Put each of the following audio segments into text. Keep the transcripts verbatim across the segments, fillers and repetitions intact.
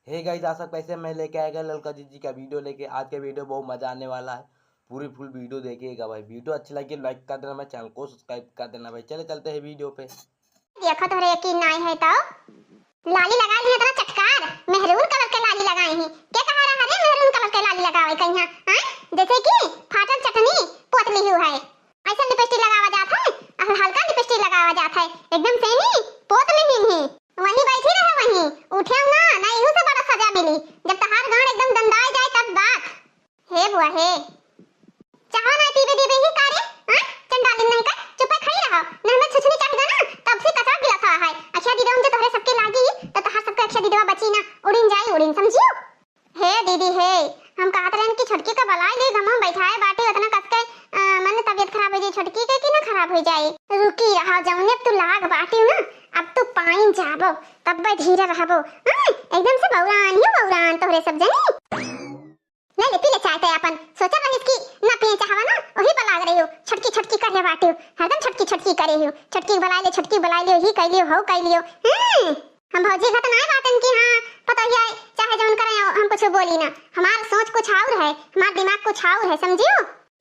Hey guys, आज सबका कैसे मैं लेके आएगा ललका जीजी का video लेके। आज का video बहुत मजा आने वाला है, पूरी full video देखिएगा भाई। Video अच्छी लगी like कर देना भाई, channel को subscribe कर देना भाई। चले चलते हैं video पे। देखो तोहरे यकीन नाई है तो लाली लगाई है इतना चटकार, maroon colour के लाली लगाई है। के कहा रहा रे maroon colour के लाली लगावे कहिया, हाँ? जैसे कि फाटल चटनी पोत ली हुई है। ऐसा lipstick लगावा जात है, अउ हल्का lipstick लगावा जात है, एकदम से नी पोत लेहिन ही। वहीं बैठी रहे, वहीं उठे ना, ना इहू से बड़ा सजा मिली, जब तहार गांड एकदम दंदाई जाए तब बात। हे बुआ हे, चाहो ना पीबे दीबे ही का रे, हाँ? चंडालिन नहीं का, चुपे खड़ी रहो, न हमें छुछुनी चाहिए ना, तब से कचरा गिलास है। अखिया दीदवा जे तोहरे सबके लागी, तो तहार सबके अखिया दीदवा बची ना, उड़िन जाई उड़िन, समझियो? हे दीदी हे, हम कहत रहन कि छोटकी का बलाई ले गमवा बैठाए बाटे, उतना कस के, अ, मन तबियत खराब हो जाई छोटकी के कि ना खराब हो जाई। रुकी रहा जौने अब तू लाग बाटी ना, अब तू पाइन जाबो, तब्बे धीरे रहबो। हाँ, एकदम से बौरान ही बौरान तोहरे सब जनी। ले ले पी ले चाय ते अपन, सोचल रहिस कि ना पिए चाहवा ना, वही पर लाग रही हो, छोटकी छोटकी करे बाटी, हरदम छोटकी छोटकी करे हो, छोटकी बलाई ले, छोटकी बलाई ले, ही कैलियो, हो कैलियो। हम्म। हम भौजी घत नाय बाटन कि हाँ, पतोहिया चाहे जौन करे, हम कुछ बोली ना। हमार सोच कुछ और है, हमार दिमाग कुछ और है, समझियो?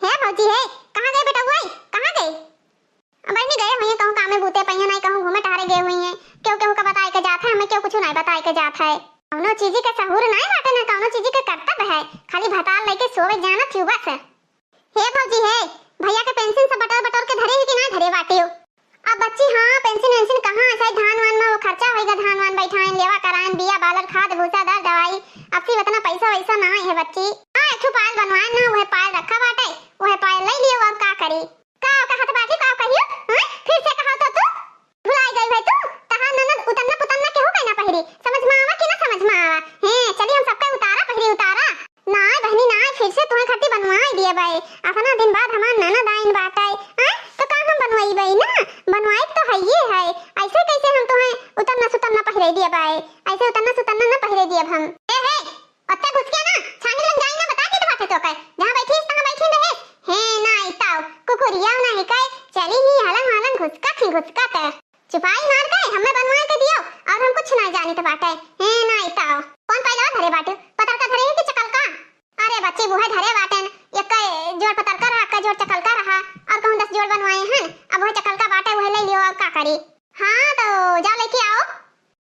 हे भौजी हे, कहाँ गए बेटउआ? कहाँ गए? अब नहीं गए हुई हैं, कहूँ कामे बूते पइया नहीं, कहूँ घूमे टहरे गए हुई हैं। क्यों केहू का बताए के जात है, हमें क्यों कुछ नहीं बताए के जात है। कौनो चीज के सहूर नहीं बाटे ना, कौनो चीज के कर्तव्य है, खाली भतार लेके सोवे जाना थी बस। हे भौजी हे, भैया के पेंशन सब बटोर बटोर के धरे ही कि ना धरे बाटे हो? अब बच्ची, हाँ, पेंशन वेंशन कहाँ, ऐसा ही धान वान में वो खर्चा होइगा, धान वान बैठाएन, लेवा कराएन, बिया बालर, खाद भूसा, दर दवाई, अब सी उतना पैसा वैसा ना है बच्ची। हाँ, एक ठो पायल बनवाएन ना, वह पायल रखा बाटे, वह पायल ले लियो, अब का करी? का कहत बाटी, का कहियो? हाँ? फिर से कहा तो तू? भुलाई गई है तू? तहार ननद उतन्ना पुतन्ना केहू के ना पहिरी। समझ में आवा कि ना समझ में आवा? हैं, चली हम सबके उतारा पहिरी उतारा। नाय बहनी नाय, फिर से तुहे खट्टी बनवाई दिए बाई। अतना दिन बाद हमार ननद आइन बाटे। हैं? तो का हम बनवाई बाई ना? बनवाई तो है ये है। ऐसे कैसे हम तुहे उतन्ना सुतन्ना पहिरे दिए बाई? ऐसे उतन्ना सुतन्ना ना पहिरे दिए हम। ए हे, ओत्ते घुस के ना, छानी लग जाई ना, बता देत बाटे तोके। जहाँ बैठीस, तहाँ बैठी रहेस। हे, ना आइताओ, कुकुरिया ना हिकाए, चली ही हलंग हलंग घुसकत ही घुसकत। चुपाई मार के, हमें बनवाए के दियो, और हम कुछ ना जानित बाटे। हे, ना आइताओ। कौन पहले धरे बाटे? पतरका धरे है कि चकलका? अरे बच्ची, वह धरे बाटेन, एक जोड़ पतरका रहा, एक जोड़ चकलका रहा, और कहूँ दस जोड़ बनवाए हैं, अब वह चकलका बाटे, वह ले लियो, और का करी? हाँ, तो जाओ लेके आओ।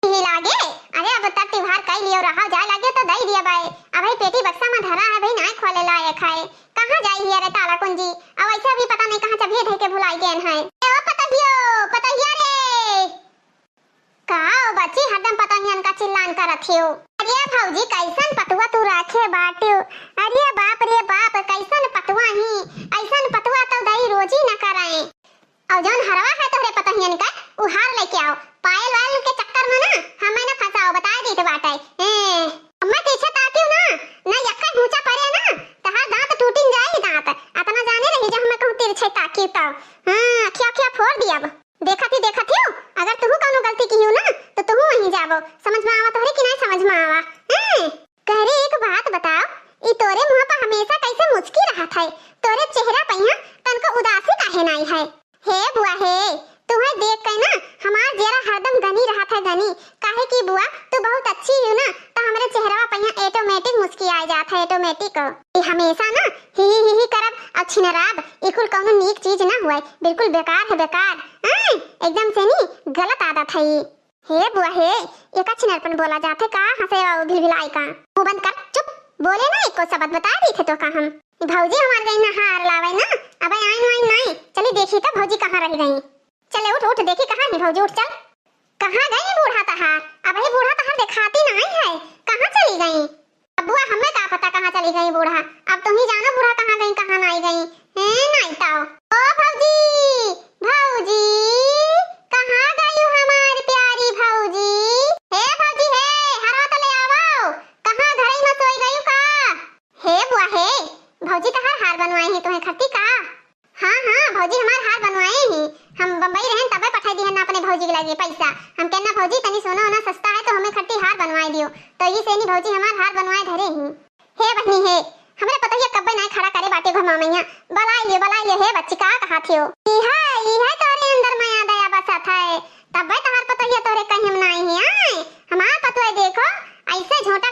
ही लागे, अरे अब तब त्योहार कई लियो रहा, जाए लागे तो दई दिया बाई। अब भाई पेटी बक्सा में धरा है भाई, नाय खोले लायक है। कहाँ जाई ही अरे ताला कुंजी? अब ऐसा भी पता नहीं कहाँ चबिये धई के भुलाई गए हैं। ए ओ पतहियो, पतहिया रे। का ओ बच्ची हरदम पतहियन का चिल्लान करत हियो? अरे भौजी कैसन पटुआ तू राखे बाटियो? अरे बाप रे बाप कैसन पटुआ ही, ऐसन पटुआ तो दई रोजी न कराए। और जौन हरवा है तोहरे पतोहियन का, उ हार लेके आओ। पायल वायल के चक्कर में ना हमें ना फंसाओ, बताए देत बाटे। ए, हमें पीछे ताकियो ना, ना यक्का घूंचा पड़े ना, तहार दांत टूटिन जाई दांत। अतना जाने रही जो हमें कहूँ तिरछे ताकियो तो। हाँ, अखिया अखिया फोड़ दिया अब। देखत ही देखत हियो, अगर तुहू कौनो गलती कियो ना, तो तुहू वहीं जाबो। समझ में आवा तोहरे कि नहीं समझ में आवा? हैं? कह रे, एक बात बताओ, ई तोरे मुंह पर हमेशा कैसे मुस्की रहत है? तोरे चेहरा पर यहाँ तनको उदासी काहे नाई है? हे बुआ हे, तुहे देख के ना हमार जियरा हरदम गनी रहत है, गनी। काहे कि बुआ, तू बहुत अच्छी हो ना, तो हमरे चेहरवा पर यहाँ automatic मुस्की आ जात है, automatic। ई हमेशा ना ही ही ही ही करब और छिनराब, ई कुल कौनो नीक चीज ना हुए, बिल्कुल बेकार है, बेकार। हाँ, एकदम से नी गलत आदत है ई। हे बुआ हे, एका छिनरपन बोला जात है का? हंसे और भिलभिलाई का। मुंह बंद कर, चुप, बोले ना एको शब्द, बता दी थे तो का हम। भौजी हमार गई ना हार लावे ना, अब आइन वाइन नाई, चली देखी तो भौजी कहाँ रह गई। चले उठ उठ, देखी कहाँ है भौजी, उठ चल। कहाँ गई बूढ़ा तहार? अब ही बूढ़ा तहार देखाती नाई है, कहाँ चली गई? अब बुआ, हमें का पता कहाँ चली गई बूढ़ा, अब तुम ही जानो बूढ़ा कहाँ गई, कहाँ नाई गई। हैं, नाई ताओ। ओ भौजी, भौजी, कहाँ गई हमार प्यारी भौजी? हे भौजी हे, हरवा तो ले आवो, कहाँ घरई में सोई गई का? हे बुआ हे, भौजी तहार हार बनवाई है तुम्हें खरती का? हाँ, हाँ, भौजी हमार हार बनवाए ही। हम बम्बई रहन तबे पठाई दिहन ना अपने भौजी के लगे पैसा। हम कहना भौजी तनी सोना ओना सस्ता है तो हमें खट्टी हार बनवाए दियो। तो ये सेनी भौजी हमार हार बनवाए धरे ही। हे बहनी हे, हमरे पतोहिया कब्बे नाय खड़ा करे बाटे घुमा मैया। बलाई लियो, बलाई लियो, हे बच्ची का कहा थियो? इहे, इहे तोरे अंदर मया दया बसत है। तबे तहार पतोहिया तोरे कहीं हम नाई ही आए। हमार पतोह देखो, ऐसे झोंटा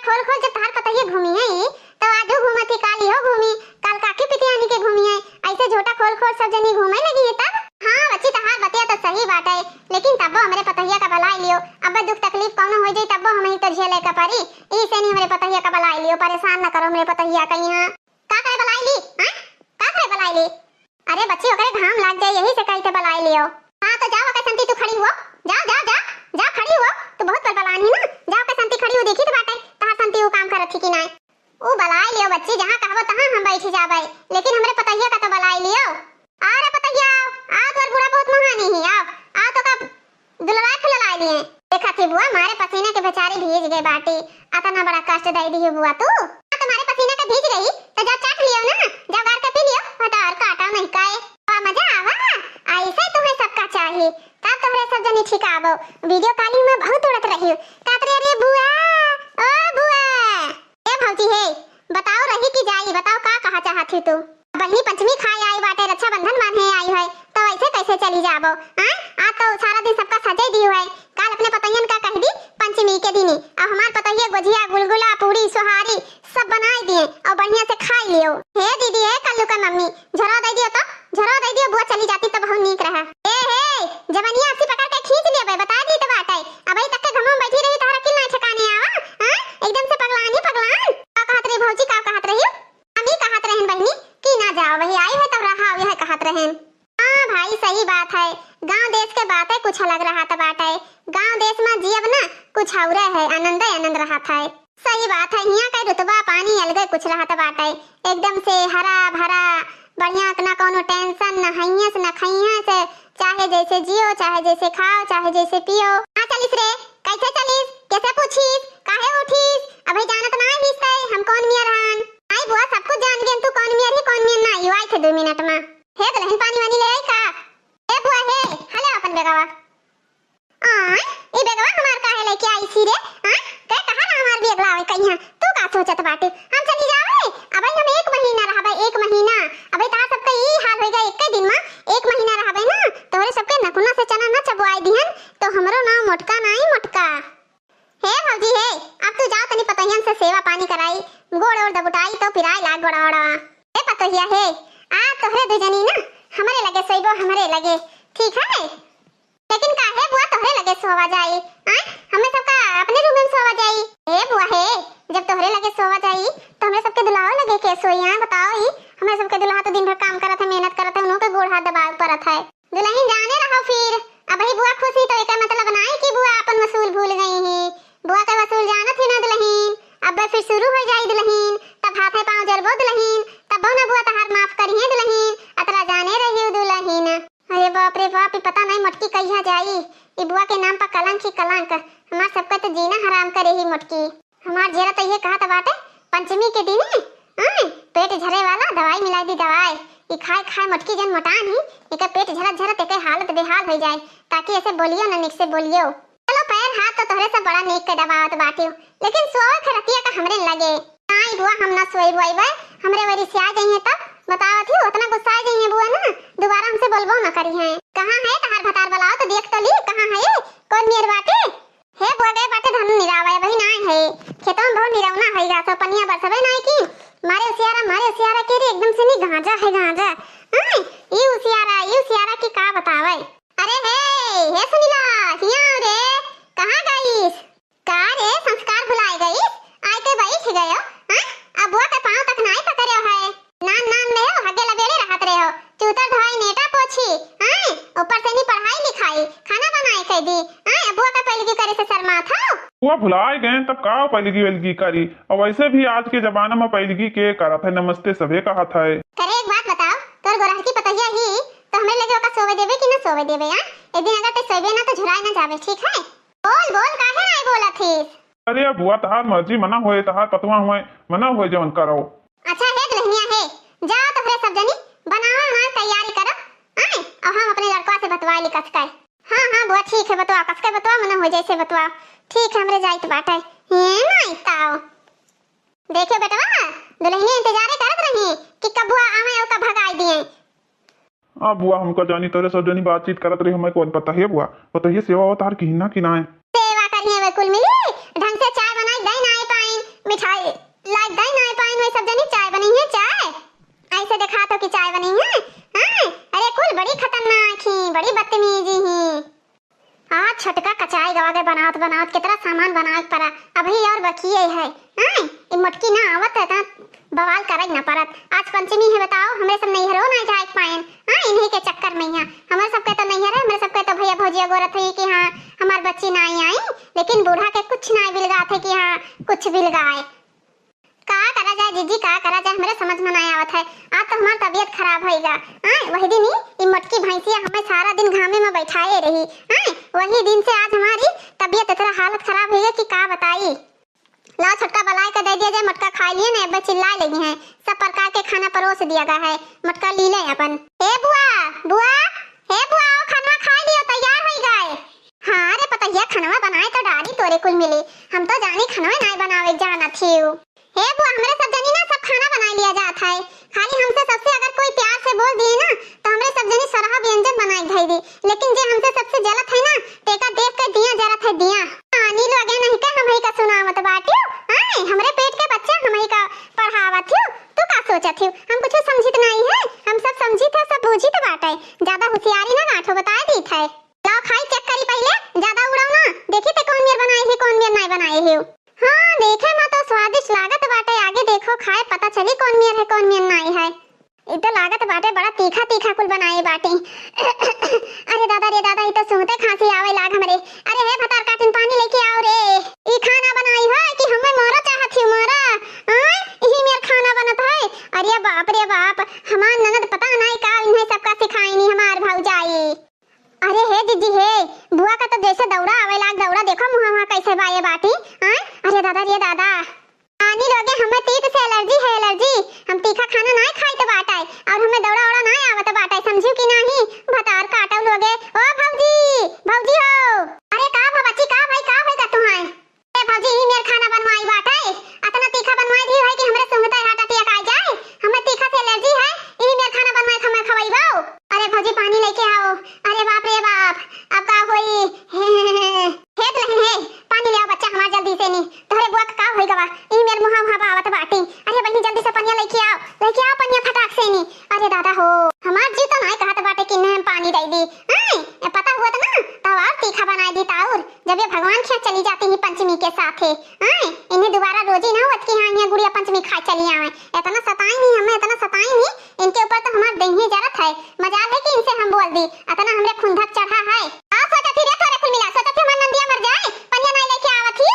ले का परी, ई से नहीं हमरे पतहिया का बलाई लियो, परेशान न करो हमरे पतहिया का यहाँ। का करे बलाई ली, हाँ? का करे बलाई ली? अरे बच्ची, ओकरे घाम लाग जाए, यही से कही थे बलाई लियो। हाँ, तो जाओ, ओके संती तू खड़ी हुओ, जाओ, जाओ, जाओ, जाओ खड़ी हुओ, तू बहुत बलबलान ही ना, जाओ, ओके संती खड़ी हुओ, देखी तो बाटे, तहार संती वो काम करत ही कि नाय। ऊ बलाई लियो बच्ची, जहाँ कहबो तहाँ हम बैठी जाबे, लेकिन हमरे पतहिया का तो बलाई लियो। आ रे पतहिया, आ, तोर बूढ़ा बहुत महानी ही, आओ, आ तो का दुलराय फुलराय लिए। देखा थी बुआ, मारे पसीने के बेचारी भीज गए बाटी। अतना बड़ा कष्ट दे दी बुआ तू। हाँ, तुम्हारे पसीने के भीज गई, तो जा चाट लियो ना, जा गार के पी लियो, भतार काटा नहीं काए। आ, मजा आवा, ऐसे तुम्हें सबका चाहिए, तब तोहरे सब जनी ठीक आबो। वीडियो कॉलिंग में बहुत उड़त रही, कहत रही, "अरे बुआ, ओ बुआ।" ए भौजी हे, बताओ रही कि जाई, बताओ का कहा चाहत ही तू? बहिनी पंचमी खाए आई बाटे, रक्षाबंधन बांधे आई है, तो ऐसे कैसे चली जाबो? हाँ, आज तो सारा दिन सबका सजे दी है, काल अपने पतोहियन का कह दी पंचमी के दिनी, अब हमार पतोहिया गोझिया, गुलगुला, पूड़ी, सोहारी सब बनाई दिए और बढ़िया से खाई लियो। हे दीदी, हे कल्लू का मम्मी, झरो दे दियो तो, झरो दे दियो, बुआ चली जाती तो बहुत नीक रहा। ए हे, जबनिया अस्सी पकड़ के खींच लियो बे, बता दी तो बाटे, अबही तक के घमवा में बैठी रही, तहरा किल ना ठिकाने आवा, हाँ? एकदम से पगलानी पगलान। का कहत रही भौजी, का कहत रही? हम ई कहत रहन बहिनी कि ना जाओ, वही आई है तब रहा, यह कहत रहन। हाँ भाई, सही बात है, गांव देश के बातें कुछ अलग रहत बाटे। गांव देश में जियब ना, कुछ औरे है, आनंदे आनंद रहत है। सही बात है, हियां के रुतबा पानी अलगे कुछ रहत बाटे, एकदम से हरा भरा, बढ़िया, ना कौनो टेंशन, ना हैया से, ना खैया से, चाहे जैसे जियो, चाहे जैसे खाओ, चाहे जैसे पियो। हाँ चलिस रे, कैसे चलिस, कैसे पूछिस, काहे उठिस, अभी जानत ना हिस तै हम कौन मियर हन। आई बुआ, सब कुछ जान गेन तू कौन मियर ही, कौन मियर ना, यू आई थे दो मिनट में। हे दुल्हन, पानी वानी ले आई का? ए बुआ हे, हले अपन बेगवा। आय, ई बेगवा हमार काहे लेके आई सी रे? आय, के कहा ना हमार बेग लावे कहिया? तू का सोचत बाटे? हम चली जावे? अबे हम एक महीना रहबे, एक महीना। अबे तार सबके ई हाल होइगा, एक दिन में एक महीना रहबे ना, तोहरे सबके नकुना से चना न चबवाई दिहन, तो हमरो नाव मोटका नाई मोटका। हे भौजी हे, अब तू जाओ तनी पतोहियन से सेवा पानी कराई, गोड़ ओड़ दबुटाई तो पिराए लाग गोड़ा ओड़ा। हे पतोहिया हे, आ तोहरे दुजनी ना हमरे लगे सोइबो, हमरे लगे, ठीक है? लेकिन काहे बुआ तोहरे लगे सोवा जाई? आय, हमें सबका अपने रूम में सोवा जाई। हे बुआ हे, जब तोहरे लगे सोवा जाई, तो हमरे सबके दुल्हा लगे के सोई? आय, बताओ ही, हमरे सबके दुल्हा तो दिन भर काम करत है, मेहनत करत है, उन्हों के गोड़ हाथ दबावे पड़त है। दुल्हन जाने रहो फिर, अबही बुआ खुश ही तो एकर मतलब नाई कि बुआ अपन वसूल भूल गई ही। बुआ के वसूल जानत ही ना दुल्हन, अब फिर शुरू हो जाई दुल्हन, तब हाथे पाँव जरबो दुल्हन, तब ना बुआ तहार माफ करिहे दुल्हन, अतरा जाने रही दुल्हन। अरे बाप रे बाप, ई पता नहीं मोटकी कहिया जाई। ई बुआ के नाम पर कलंक ही कलंक। हमार सबका तो जीना हराम करे ही मोटकी। हमार जेरा तो ये कहत बाटे, पंचमी के दिने, आय, पेट झरे वाला दवाई मिलाई दी दवाई। ई खाए खाए मोटकी जन मोटान ही, एकर पेट झरत झरत एकर हालत बेहाल हो जाए, ताकि ऐसे बोलियो ना, निक से बोलियो। चलो पैर हाथ तो तोहरे सब बड़ा नीक के दबावत बाटियो, लेकिन सोवे के रतिया का हमरे लगे। नाई बुआ, हम ना सोई बुआई बे, हमरे वरी से आ जाइए तब बतावत ही, उतना गुस्सा आ जाइए बुआ ना, दोबारा हमसे बोलबो ना करी हैं। कहाँ है तहार भतार, बुलाओ तो देख तो ली, कहाँ है, कौन मेर बाटे? हे बुआ गए बाटे धन निरावे, वही नाई है, खेतों में बहुत निरौना है गा, सब पनिया बरसबे नाई की, मारे उसियारा, मारे उसियारा के रे, एकदम से नी गांजा है गांजा। आय, ई उसियारा, ई उसियारा की का बतावे। अरे हे, हे सुनीला, हिया रे, कहाँ गईस? का रे, संस्कार भुलाए गईस? आय के बैठ गयो, हाँ? अब बुआ के पाँव तक नाई पकड़्यो है। नान नान में हो, हगे लबेड़े रहत रहे हो। चूतर धोई, नेटा पोछी, हाँ? ऊपर से नी पढ़ाई लिखाई, खाना बनाए के दी, हाँ? अब बुआ का पैलगी करे से शर्मात हो? बुआ भुलाए गए, तब का पैलगी वैलगी करी? और वैसे भी आज के जमाना में पैलगी के करत है, नमस्ते सभे कहत है। करे एक बात बताओ, तोर गोरहर की पतहिया ही तो हमरे लगे ओका सोवे देवे कि ना सोवे देवे, हाँ? एक दिन अगर ते सोवे ना तो झुराए ना जावे, ठीक है? बोल, बोल, काहे नाई बोलत हिस? अरे बुआ, तहार मर्जी, मना होए, तहार पतवा होए, मना होए जवन करो। अच्छा हे दुल्हनिया हे, जाओ तोहरे सब जनी, बनावा हमार तैयारी करो, आए, और हम अपने लड़का से बतवाए ली कसके। हाँ, हाँ बुआ, ठीक है, बतवा, कसके बतवा, मना हो जैसे बतवा, ठीक है, हमरे जाइत बाटे। हे माई ताओ। देखियो बेटवा, दुल्हनिया इंतजारे करत रही कि कब बुआ आवे और कब भगाई दिए। आ बुआ, हमका जानी तोरे सब जनी बातचीत करत रही, हमें कौन पता है बुआ, बताइए सेवा हो तार किहिना कि नाय। सेवा करिए वे कुल मिली, ढंग से चाय बनाई दई नाय पाइन, मिठाई लाई दई नाय पाइन, वे सब जनी चाय बनी है, चाय ऐसे देखा तो कि चाय बनी है। हाँ, अरे कुल बड़ी खतरनाक ही, बड़ी बदतमीजी ही। आ छोटका कचाई गवा के बनावत बनावत कितना सामान बनावे के पड़ा। अबही किए है, आय, ई मोटकी ना आवत है त बवाल करे ना परत। आज पंचमी है, बताओ, हमरे सब नैहरो ना जाए पाएन, आय, इन्हीं के चक्कर में यहाँ। हमरे सबके तो नैहर है, हमरे सबके तो भैया भौजी अगोरत है कि हाँ, हमार बच्ची ना आई, लेकिन बूढ़ा के कुछ ना बिलगात है कि हाँ, कुछ बिलगाए। का करा जाए जीजी, का करा जाए, हमरे समझ में ना आवत है। आज तो हमार तबीयत खराब होइगा। आय, वही दिन ही ई मोटकी भैंसिया हमें सारा दिन घामे में बैठाए रही। आय, वही दिन से आज हमारी तबीयत इतना हालत खराब होइगा कि का बताई। लाओ छोटका बलाए के दे दिया जाए, मोटका खाए लिए ना, अब चिल्लाए लगी हैं। सब प्रकार के खाना परोस दिया गया है, मोटका ली ले अपन। ए बुआ, बुआ, ए बुआ, आओ खाना खाए लियो, तैयार होई गए। हाँ रे पतहिया, खनवा बनाए तो डारी तोरे कुल मिली, हम तो जानी खनवा नाय बनावे जानत हियो। हे बुआ, हमरे सब जनी ना सब खाना बनाए लिया जात है, खाली हमसे सबसे अगर कोई प्यार से बोल दिए ना तो हमरे सब जनी सरहा व्यंजन बनाए धई दी, लेकिन जे हमसे सबसे जलत है ना तेका देख के दिया जरत है दिया। पानी लोगे नहीं के हम ही का सुनावत बाटियो, आय, हमरे पेट के बच्चा हम ही का पढ़ावत हियो, तू का सोचत हियो? हम कुछ समझित नहीं है, हम सब समझित है, सब बूझित बाटे, ज्यादा होशियारी ना गांठो बताए दीत है। लाओ खाई चेक करी पहिले, ज्यादा उड़ाओ ना। देखी थे कौन मेर बनाए है, कौन मेर नाय बनाए है। हाँ, देखे में तो स्वादिष्ट लागत बाटे, आगे देखो खाए पता चली कौन मेर है, कौन मेर नाय है। ई तो लागत बाटे बड़ा तीखा तीखा कुल बनाए बाटे। अरे दादा रे दादा, ई तो सुनते खांसी आवे लाग हमरे। अरे हे भतार काटिन पानी लेके आओ रे। ई खाना बनाई है कि हमें मारा चाहत ही मारा? आय, इही मेर खाना बनत है। अरे बाप रे बाप, हमार ननद पता नाय का इन्हें सबका सिखाइनी हमार भौजाई। अरे हे जीजी हे, बुआ का तो जैसे दौरा आवे लाग दौरा, देखो मुँह वहाँ कैसे बाए बाटी। आय, अरे दादा रे दादा। पानी लोगे, हमें तीत से एलर्जी है, एलर्जी। हम तीखा खाना नाय खाइत बाटे और हमें दौरा ओरा नाय आवत बाटे, समझियो कि नाही? भतार काटो लोगे। ओ भौजी, भौजी हो। अरे का भा बच्ची, का भाई, का होइगा तुहाय? ए भौजी, ई मेर खाना बनवाई बाटे, अतना तीखा बनवाई दी है कि हमरे सुंघते हार्ट अटैक आ जाए। हमें तीखा से एलर्जी है, ई मेर खाना बनवाई के हमें खवाई बाऊ। अरे भौजी, पानी लेके आओ। अरे बाप रे बाप, अब का होई? हे, हे, हे, हे। हे दुल्हन हे, पानी ले आओ बच्चा हमार जल्दी से नी। तोहरे बुआ का का होई गवा? ई मेर मुहा मुहा बावत बाटी। अरे बहिनी जल्दी से पनिया लेके आओ, लेके आओ पनिया फटाक से नी। अरे दादा हो, हमार जी तो नाय कहत बाटे कि इन्हें हम पानी दे दी। आय, ए पता हुआ तो ना, तब और तीखा बनाए दी ताउर। जब ये भगवान खिया चली जाती ही पंचमी के साथे। आय, इन्हें दोबारा रोजी ना होत कि हाँ, यहाँ गुड़िया पंचमी खाए चली आवे। इतना सताई नहीं हमें, इतना सताई नहीं, इनके ऊपर तो हमार देहिए जरत है। मजाल है कि इनसे हम बोल दी, इतना हमरे खुंधक चढ़ा है। आ सोचत ही रे तोरे कुल मिला, सोचत ही हमार नंदिया मर जाए, पनिया नाय लेके आवत ही।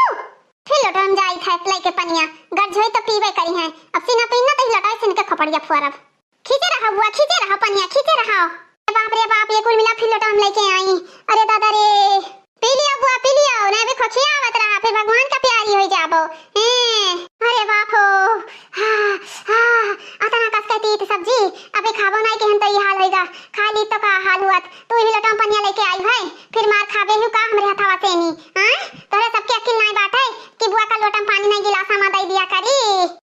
फिर लोटवा में जाई था लेके पनिया, गर्ज होई तो पीबे करी है। अब सीना पीना तो ही लटाई से इनके खपड़िया फुअरब। खींचे रहा बुआ, खींचे रहा पनिया, खींचे रहा। अरे बाप रे बाप, ये कुल मिला फिर लोटवा में लेके आई। अरे दादा रे, पी लियो बुआ, पी लियो, नहीं भी खोखिया आवत रहा, फिर भगवान का प्यारी हो जाबो। हैं, अरे बाप हो, हाँ, हाँ, अतना कस के तीत सब्जी, अबे खाबो नहीं के हम तो ये हाल होइगा, खा ली तो का हाल हुआ, तू ही लोटवा में पनिया लेके आई है, फिर मार खाबे हु का हमरे हथवा से नी, हाँ? तोरे सबके अकिल नहीं बात है कि बुआ का लोटवा में पानी नहीं गिलासा में दे दिया करी।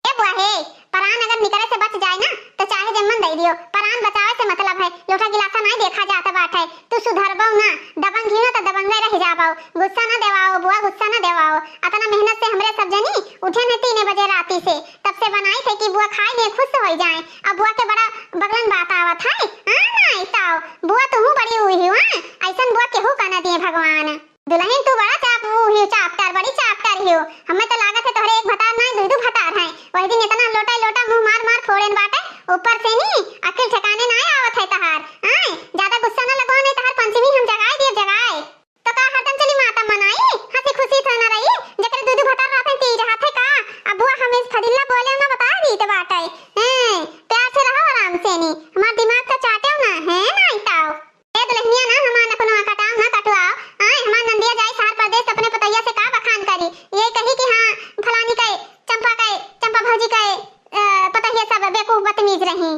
ए बुआ हे, परान अगर निकले से बच जाए ना, तो चाहे जम्मन दे दियो, परान बचावे से मतलब है, लोटा गिलासा नाय देखा जात बाटे। तू सुधरबो ना, दबंग ही ना तो दबंगे रह जाबो। गुस्सा ना देवाओ बुआ, गुस्सा ना देवाओ। अतना मेहनत से हमरे सब जनी उठे न तीन बजे राती से, तब से बनाई थे कि बुआ खाए लिए खुश हो जाए। अब बुआ के बड़ा बगलन बात आवत है, हाँ ना ताओ, बुआ तुहू बड़ी हुई हो, हाँ? ऐसन बुआ केहू का न दिए भगवान। दुल्हन तू बड़ा चाप, वो हियो चापटर, बड़ी चापटर हियो। हमें तो लागत है तोहरे एक भतार नाय, दू दू भतार हैं। वही दिन इतना लोटा लोटा मुंह मार मार फोड़ेन बाटे, ऊपर से नी अकिल ठिकाने नाय आवत है तहार। आय, ज्यादा गुस्सा न लगो, नहीं तहार पंचमी हम जगाए दिए जगाए। तो का हरदम चली माता मनाई, हंसी खुशी तो न रही, जकरे दू दू भतार रहत हैं, ती रहत है का? अब बुआ हमें फदिल्ला बोले ना बता दी तो बाटे। हैं, प्यार से रहो आराम से नी, हमार दिमाग तो चाटे ना, है ना इताओ। ए दुल्हनिया ना हमार नखुनवा कटाओ ना कटवाओ। आय, हमार नंदिया जाई सार परदेस अपने पतोहिया से का बखान करी? ये कही कि हाँ, फलानी के, चंपा के, चंपा भौजी के, अ, पतोहिया सब बेवकूफ बदतमीज रही।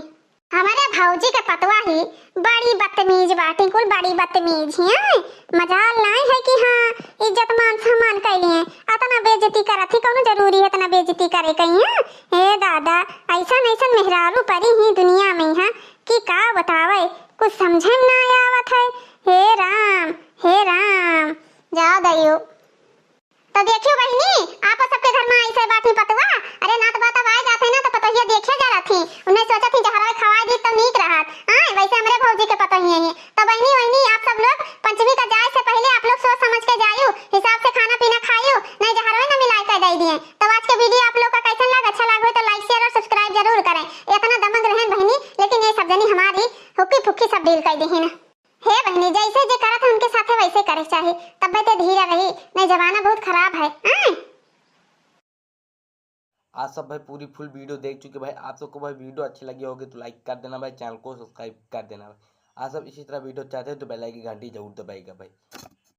हमारे भौजी के पतवा ही बड़ी बदतमीज बाटी, कुल बड़ी बदतमीज ही। आय, मजाल नाय है कि हाँ, इज्जत मान सम्मान कैली है, अतना बेइज्जती करत ही, कौनो जरूरी है इतना बेइज्जती करे कहीं? हाँ, हे दादा, ऐसन ऐसन मेहरारू परी ही दुनिया में, हाँ, कि का बतावे, कुछ समझे में ना आवत है। हे राम, हे राम, जा दइयो। तो देखियो बहिनी, आप सबके घर में ऐसे बाटी पतवा, अरे नात बात अब आए जाते ना तो पतोहिया देखे जा रही, उन्हें सोचत ही जहरवे खवाए दी तो नीक रहत। हाँ, वैसे हमरे भौजी के पतोहिए हैं। तो बहिनी वहिनी आप सब लोग पंचमी का जाए से पहले आप लोग सोच समझ के जायु, हिसाब से खाना पीना खायु, नहीं जहरवे न मिलाए के दे दिए। दिल कह दीही ना। हे बहिनी, जैसे जे करत है उनके साथे वैसे करे चाही, तब्बे ते धीरे रही, नहीं जमाना बहुत खराब है। आय? आज सब भाई पूरी full video देख चुके भाई। आप सबको भाई video अच्छी लगी होगी तो like कर देना भाई, channel को subscribe कर देना भाई। आप सब इसी तरह video चाहते हो तो bell icon की घंटी जरूर दबाइएगा भाई।